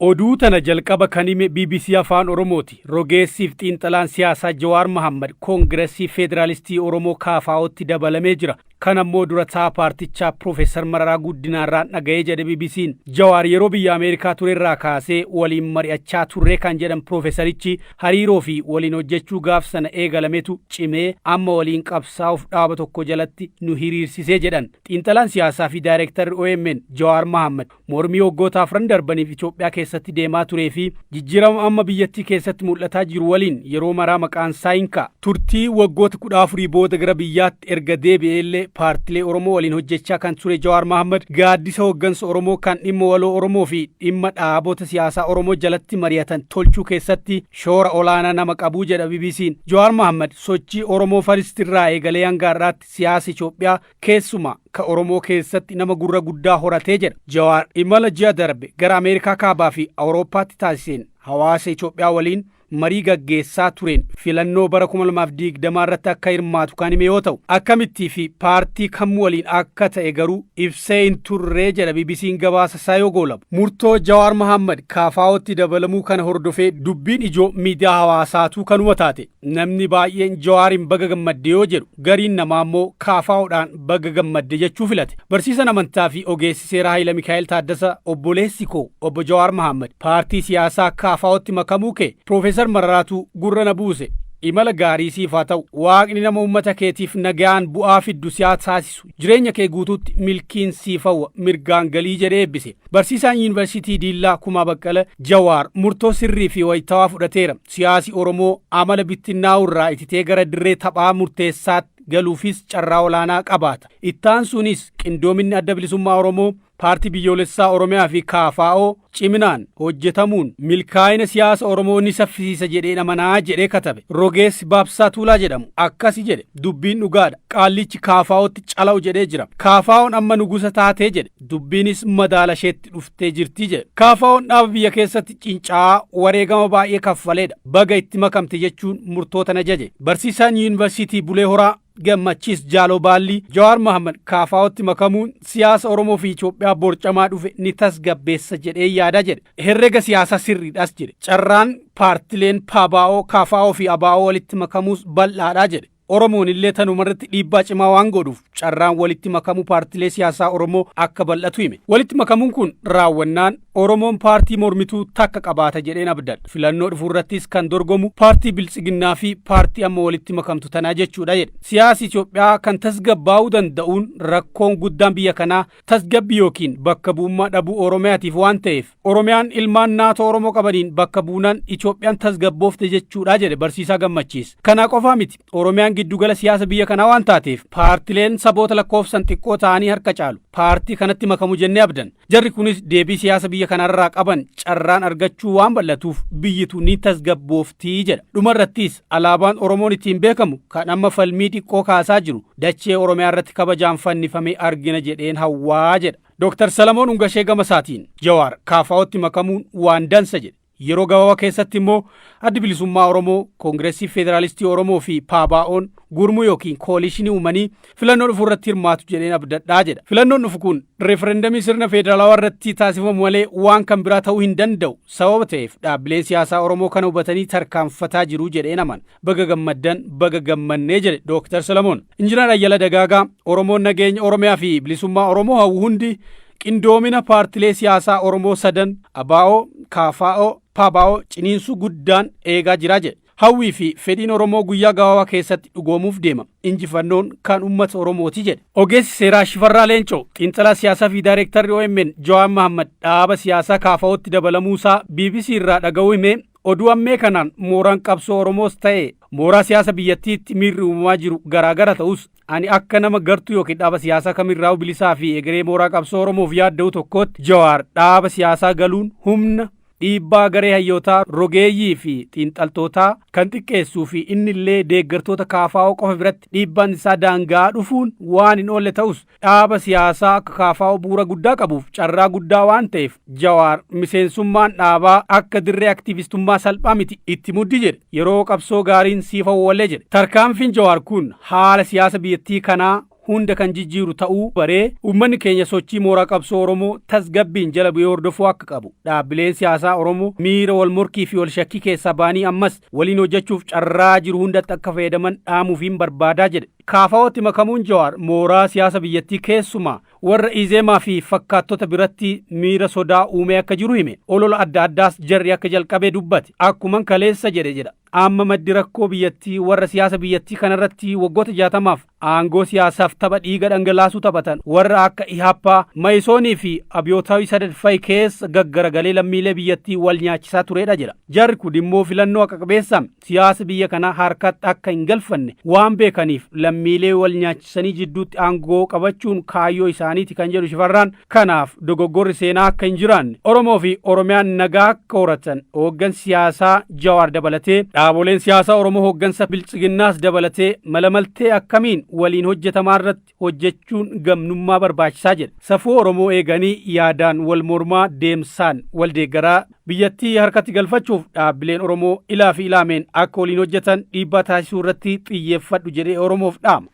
Oduu tana jalqaba kan hime BBC Afaan Oromooti. Rogeessiif xiinxalaan siyaasaa Jawaar Mohammad Koongireesii Federaalistii Oromoo KFO'tti dabalamee jira. Kan ammoo durataa paartichaa Piroofeesar Mararaa Guddinaarraan dhaga'ee jedhe BBC'n. Jawaar yeroo biyya Ameerikaa turerraa kaasee waliin mari'achaa turre kan jedhan Piroofeesarichi, hariiroo fi waliin hojjechuu gaaf sana eegalametu cimee amma waliin qabsaa'uuf dhaaba tokko jalatti nu hiriirsisee jedhan. Xiinxalaan siyaasaa fi daayirektarri OMN Jawaar Mohammad mormii waggoota 4 darbaniif Itoophiyaa keessatti deemaa turee fi jijjiirama amma biyyattii keessatti mul'ataa jiru waliin yeroo maraa maqaan isaa hin ka'a. Turtii waggoota 14 booda gara biyyaatti erga deebi'ee illee paartilee Oromoo waliin hojjechaa kan ture Jawaar Mohammad gaaddisa hooggansa Oromoo kan dhimma waloo Oromoo fi dhimma dhaabota siyaasaa Oromoo jalatti mari'atan tolchuu keessatti shoora olaanaa nama qabuu jedha BBC'n. Jawaar Mohammad sochii Oromoo First irraa eegalee hanga har'aatti siyaasa Itoophiyaa, keessumaa ka Oromoo keessatti nama gurra guddaa horatee jedha. Jawaar imala ji'a darbe gara Ameerikaa Kaabaa fi Awurooppaatti taasiseen hawaasa Itoophiyaa waliin marii gaggeessaa tureen filannoo bara 2020 irratti akka hirmaatu kan hime yoo ta'u, akkamittii fi paartii kam waliin akka ta'e garuu ibsee hin turree jedha BBC'n gabaasa isaa yoo goolabu. Murtoo Jawaar Mohammad KFO'tti dabalamuu kana hordofee dubbiin ijoo miidiyaa hawaasaatuu kanuma taate. Namni baay'een Jawaariin baga gammadde yoo jedhu, gariin namaa immoo KFO'dhaan baga gammadde jechuu filate. Barsiisan amantaa fi ogeessi seeraa Hayila Mikaa'el Taaddasa, "Obboleessi koo obbo Jawaar Mohammad paartii siyaasaa KFO'tti makamuu kee Piroofeesar Mararaatu gurra na buuse. Imala gaarii siif haa ta'u. Waaqni nama uummata keetiif nagaan bu'aa fiddu si haa taasisu. Jireenya kee guutuutti milkiin siif hawwa, mirgaan galii," jedhee eebbise. Barsiisaan Yuunivarsiitii Diillaa Kumaa Baqqala, "Jawaar murtoo sirrii fi wayitaawaa fudhateera. Siyaasi Oromoo amala bittinnaa'uu irraa ititee gara dirree taphaa murteessaatti galuufis carraa olaanaa qabaata. Ittaansuunis qindoominni Adda Bilisummaa Oromoo, Paartii Biyyoolessaa Oromiyaa fi KFO ciminaan hojjetamuun milkaa'ina siyaasa Oromoo ni saffisiisa jedheen amanaa," jedhee katabe. Rogeessi Baabsaa Tuulaa jedhamu akkasi jedhe: "Dubbiin dhugaadha. Qaallichi KFO'tti cala'u jedhee jira. KFO'n amma nugusa taatee jedhe. Dubbiinis madaala isheetti dhuftee jirti," jedhe. "KFO'n dhaaba biyya keessatti cincaa wareegama baay'ee kaffaleedha. Baga itti makamte," jechuun murtoota na jaje. Barsiisaan Yuunivarsiitii Bulee Horaa Gammachiis Jaaloo Baallii, "Jawaar Mohammad KFO'tti makamuun siyaasa Oromoo fi Itoophiyaa borcamaa dhufe ni tasgabbeessa jedhee yaada," jedhe. "Herrega siyaasaa sirriidhas," jedhe. "Carraan paartileen PABO, KFO fi ABO walitti makamuus bal'aadha," jedhe. Oromoon illee tanumarratti dhiibbaa cimaa waan godhuuf carraan walitti makamuu paartilee siyaasaa Oromoo akka bal'atu hime. "Walitti makamuun kun raawwannaan Oromoon paartii mormituu takka qabaata jedheen abdadha. Filannoo dhufuurrattis kan dorgomu paartii Biltsiginnaa fi paartii amma walitti makamtu tanaa jechuudha," jedhe. "Siyaasi Itoophiyaa kan tasgabbaa'uu danda'uun rakkoon guddaan biyya kanaa tasgabbii yookiin bakka bu'ummaa dhabuu Oromiyaatiif waan ta'eef, Oromiyaan ilmaan naatoo Oromoo qabaniin bakka buunaan Itoophiyaan tasgabboofte jechuudha," jedhe barsiisaa Gammachiis. Kana qofaa miti, Oromiyaan giddugala siyaasa biyya kanaa waan taateef paartileen saboota lakkoofsan xiqqoo ta'anii harka caalu paartii kanatti makamu jennee abdan. Jarri kunis deebii siyaasa biyya kanarraa qaban carraan argachuu waan bal'atuuf biyyitu ni tasgabbooftii jedha. Dhumarrattis alaabaan Oromoon ittiin beekamu kan amma falmii xiqqoo kaasaa jiru dachee Oromiyaa irratti kabajaan fannifamee argina jedheen hawwaa jedha. Dooktar Salamoon Ungashee gama isaatiin Jawaar KFO'tti makamuun waan dansa jedhe. Yeroo gabaabaa keessatti immoo Addi Bilisummaa Oromoo, Koongireesii Federaalistii Oromoo fi PABO'n gurmuu yookiin coalition uumanii filannoo dhufu irratti hirmaatu jedheen abdadhaa jedha. Filannoon dhufu kun referendamii sirna federaalawaa irratti taasifamu malee waan kan biraa ta'uu hin danda'u. Sababa ta'eef dhaabbileen siyaasaa Oromoo kana hubatanii tarkaanfataa jiru jedheen amana. Baga gammaddan, baga gammannee jedhe Dooktar Salamoon. Injinar Ayyala Dagaagaa, "Oromoon nageenya Oromiyaa fi bilisummaa Oromoo hawwu hundi qindoomina paartilee siyaasaa Oromoo sadan ABO, KFO, PABO ciniinsuu guddaan eegaa jira," jedhe. "Hawwii fi fedhiin Oromoo guyyaa gabaabaa keessatti dhugoomuuf deema. Injifannoon kan uummata Oromooti," jedhe. Ogeessi seeraa Shifarraa Leencoo, xiinxalaa siyaasaa fi daayirektarri OMN Jawaar Mohammad dhaaba siyaasaa KFO'tti dabalamuusaa BBC irraa dhaga'uu himee, oduu ammee kanaan mooraan qabsoo Oromoos ta'e mooraa siyaasa biyyattiitti miirri uumamaa jiru garaagara ta'us, ani akka nama gartuu yookiin dhaaba siyaasaa kamirraa bilisaa fi egeree mooraa qabsoo Oromoof yaadda'u tokkootti Jawaar dhaaba siyaasaa galuun humna dhiibbaa garee hayyootaa, rogeeyyii fi xiinxaltootaa kan xiqqeessuu fi inni illee deeggartoota KFO qofa biratti dhiibbaan isaa daangaa dhufuun waan hin oolle ta'us, dhaaba siyaasaa akka KFO bu'uura guddaa qabuuf carraa guddaa waan ta'eef Jawaar miseensummaan dhaabaa akka dirree aktiivistummaa salphaa miti, itti muddi jedhe. Yeroo qabsoo gaariin siif awwalee jedhe. Tarkaanfiin Jawaar kun haala siyaasa biyyattii kanaa hunda kan jijjiiru ta'uu baree uummanni keenya sochii mooraa qabsoo Oromoo tasgabbiin jala bu'ee hordofuu akka qabu, dhaabbileen siyaasaa Oromoo miira wal morkii fi wal shakkii keessaa ba'anii ammas waliin hojjechuuf carraa jiru hundatti akka fayyadaman dhaamuufiin barbaadaa jedhe. KFO'tti makamuun Jawaar mooraa siyaasa biyyattii, keessumaa warra Izeemaa fi fakkaattota biratti miira sodaa uumee akka jiru hime. Olola adda addaas jarri akka jalqabee dubbate. Akkuman kaleessa jedhe jedha. Amma maddi rakkoo biyyattii warra siyaasa biyyattii kanarratti waggoota 60f aangoo siyaasaaf tapha dhiiga dhangalaasuu taphatan, warra akka Ihaappaa, Mayisoonii fi Abiyootaawii Sadadfayi keessa gaggaragalee lammiilee biyyattii wal nyaachisaa turedha jedha. Jarri kun immoo filannoo haqa qabeessaan siyaasa biyya kanaa harkatti akka hin galfanne waan beekaniif lammiilee wal nyaachisanii jidduutti aangoo qabachuun kaayyoo isaaniiti kan jedhu Shifarraan, kanaaf dogoggorri seenaa akka hin jiraanne, Oromoo fi Oromiyaan nagaa akka horatan, hooggansi siyaasaa Jawaar dabalatee dhaaboleen siyaasaa Oromoo hooggansa Biltsiginnaas dabalatee malamaltee akkamiin waliin hojjetamaa irratti hojjechuun gamnummaa barbaachisaa jedhe. Safuu Oromoo eeganii yaadaan wal mormaa, deemsaan wal deeggaraa biyyattii harkatti galfachuuf dhaabbileen Oromoo ilaa fi ilaameen akka waliin hojjetan dhiibbaa taasisuu irratti xiyyeeffadhu jedhee Oromoof dhaama.